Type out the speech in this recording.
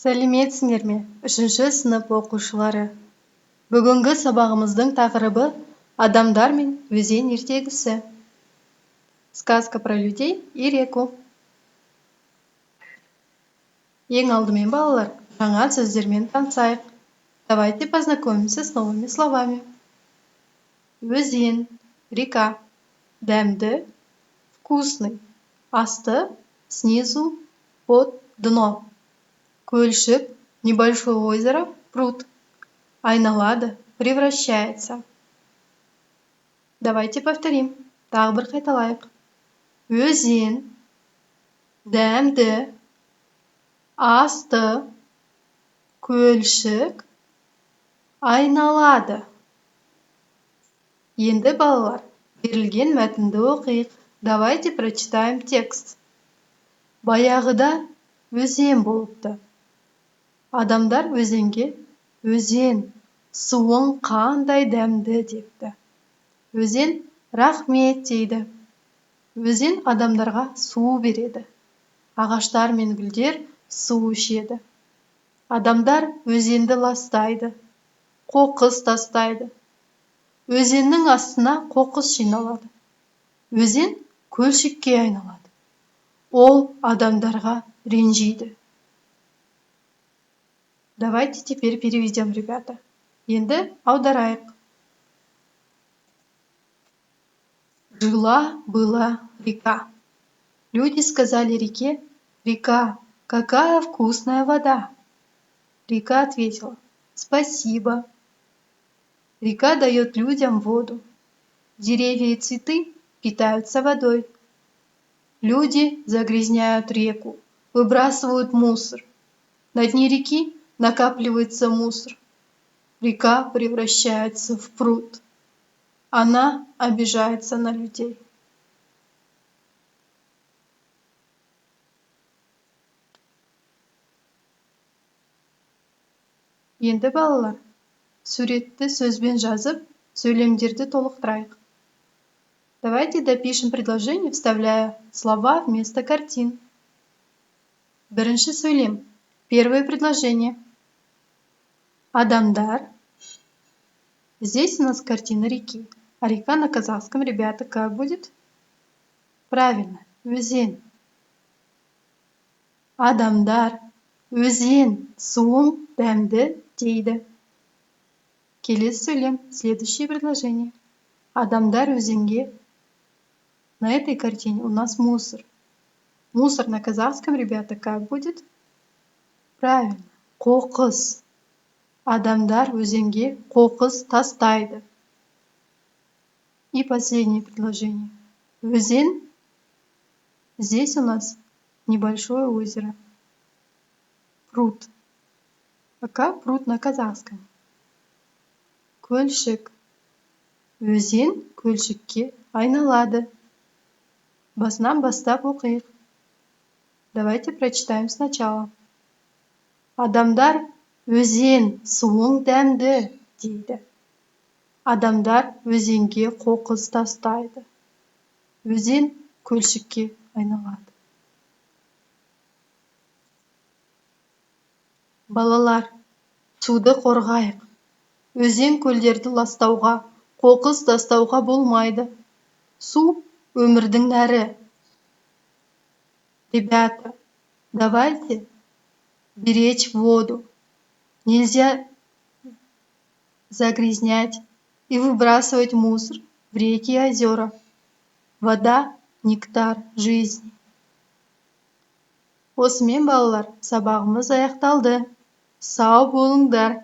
Сәлеметсіңдер ме, үшінші сынып оқушылары! Бүгінгі сабағымыздың тақырыбы: «Адамдар мен өзен ертегісі», сказка про людей и реку. Ең алдымен, балалар, жаңа сөздермен танысайық. Давайте познакомимся с новыми словами. Өзен – река, дәмді – вкусный, асты – снизу, под, дно, көлшік – небольшое озеро, пруд, айналады – превращается. Давайте повторим. Тағы бір қайталайық. Өзен, дәмді, асты, көлшік, айналады. Енді, балалар, берілген мәтінді оқиық. Давайте прочитаем текст. Баяғыда өзен болыпты. Адамдар өзенге: «Өзен, суың қандай дәмді!» – депті. Өзен: «Рахмет», – дейді. Өзен адамдарға су береді. Ағаштар мен гүлдер су ішеді. Адамдар өзенді ластайды, қоқыс тастайды. Өзеннің астына қоқыс жиналады. Өзен көлшікке айналады. Ол адамдарға ренжиді. Давайте теперь переведем, ребята. Енді аударайық. Жила была река. Люди сказали реке: «Река, какая вкусная вода!» Река ответила: «Спасибо». Река дает людям воду. Деревья и цветы питаются водой. Люди загрязняют реку, выбрасывают мусор. На дне реки накапливается мусор. Река превращается в пруд. Она обижается на людей. Енді, балалар, суретті сөзбен жазып, сөйлемдерді толықтырайық. Давайте допишем предложение, вставляя слова вместо картин. Бірінші сөйлем. Первое предложение. Адамдар. Здесь у нас картина реки. А река на казахском, ребята, как будет? Правильно, өзен. Адамдар: «Өзен, суың дәмді», – дейді. Келесі сөйлем. Следующее предложение. Адамдар өзенге. На этой картине у нас мусор. Мусор на казахском, ребята, как будет? Правильно, қоқыс. Адамдар өзенге қоқыс тастайды. И последнее предложение. Өзен. Здесь у нас небольшое озеро. Пруд. А как пруд на казахском? Көлшік. Өзен көлшікке айналады. Басынан бастап оқиық. Давайте прочитаем сначала. Адамдар: «Өзен, суың дәмді», – дейді. Адамдар өзенге қоқыс тастайды. Өзен көлшікке айналады. Балалар, суды қорғайық. Өзен, көлдерді ластауға, қоқыс тастауға болмайды. Су – өмірдің нәрі. Ребята, давайте беречь воду. Нельзя загрязнять и выбрасывать мусор в реки и озера. Вода – нектар жизни. Осымен, балалар, сабағымыз аяқталды. Сау болыңдар!